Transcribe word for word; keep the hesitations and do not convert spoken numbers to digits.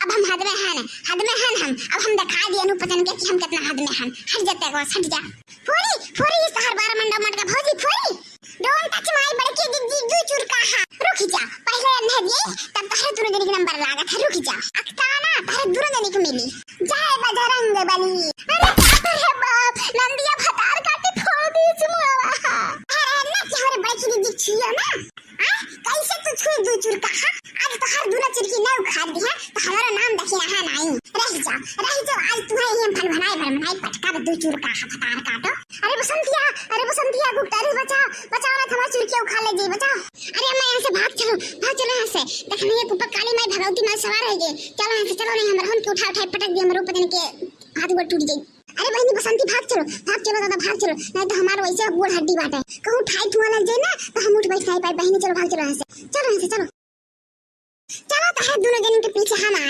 अब हम हद में हन, हद में हन हम। अब हम दिखा दिए अनूप बचन के कि हम कितना हद में हन। हट जाते को, हट जा। फोरी, फोरी इस हर बार मंडा मटका भौजी, फोरी। Don't touch my बड़की दीदी दू चुरका हा। रुक जा, पहले अंधे दिए, तब तहरे दोनों जनी के नंबर लागत है। रुक जा, अक्ताना तहरे दोनों जनी के मिली। जय बजरंग बली। अरे बाप रे बाप, नंदिया भतार काटी फोड़ दी चुमुआ। अरे ना कि हमरे बड़की दीदी छुइयो ना। आ, कैसे तू छुई दू चुरका हा? आज तोहर दोनों चुरकी ना उखाड़ दी है, तो हमारा नाम दखिया है नहीं। रह जा, रह जा, आज तुम्हें ये भनभनाए भनभनाए पटका दू चुरका हा भतार काटो। अरे बसंतिया, अरे बसंतिया, गुप्ता, अरे बचाओ, बचाओ ना, हमार चुरकिया उखाड़ ले जी, बचाओ। अरे अम्मा, यहाँ से भाग चलो, भाग चलो यहाँ से। देख, नहीं, ऊपर काली माई भगवती माई सवार है ये। चलो यहाँ से, चलो, नहीं, हमर हम के उठा उठाए पटक दिए, हमर ऊपर के हाथ गोड़ टूट जाई। अरे बहनी बसंती, भाग चलो, भाग चलो दादा, भाग चलो, नहीं तो हमार वैसे गोड़ हड्डी बाटे, कहूँ ठाई ठुआ लग जाए ना तो हम उठ बैठ नहीं पाए। बहनी चलो, भाग चलो यहाँ से, चलो यहाँ से, चलो। चलो तो है दोनों जन के पीछे हम आए।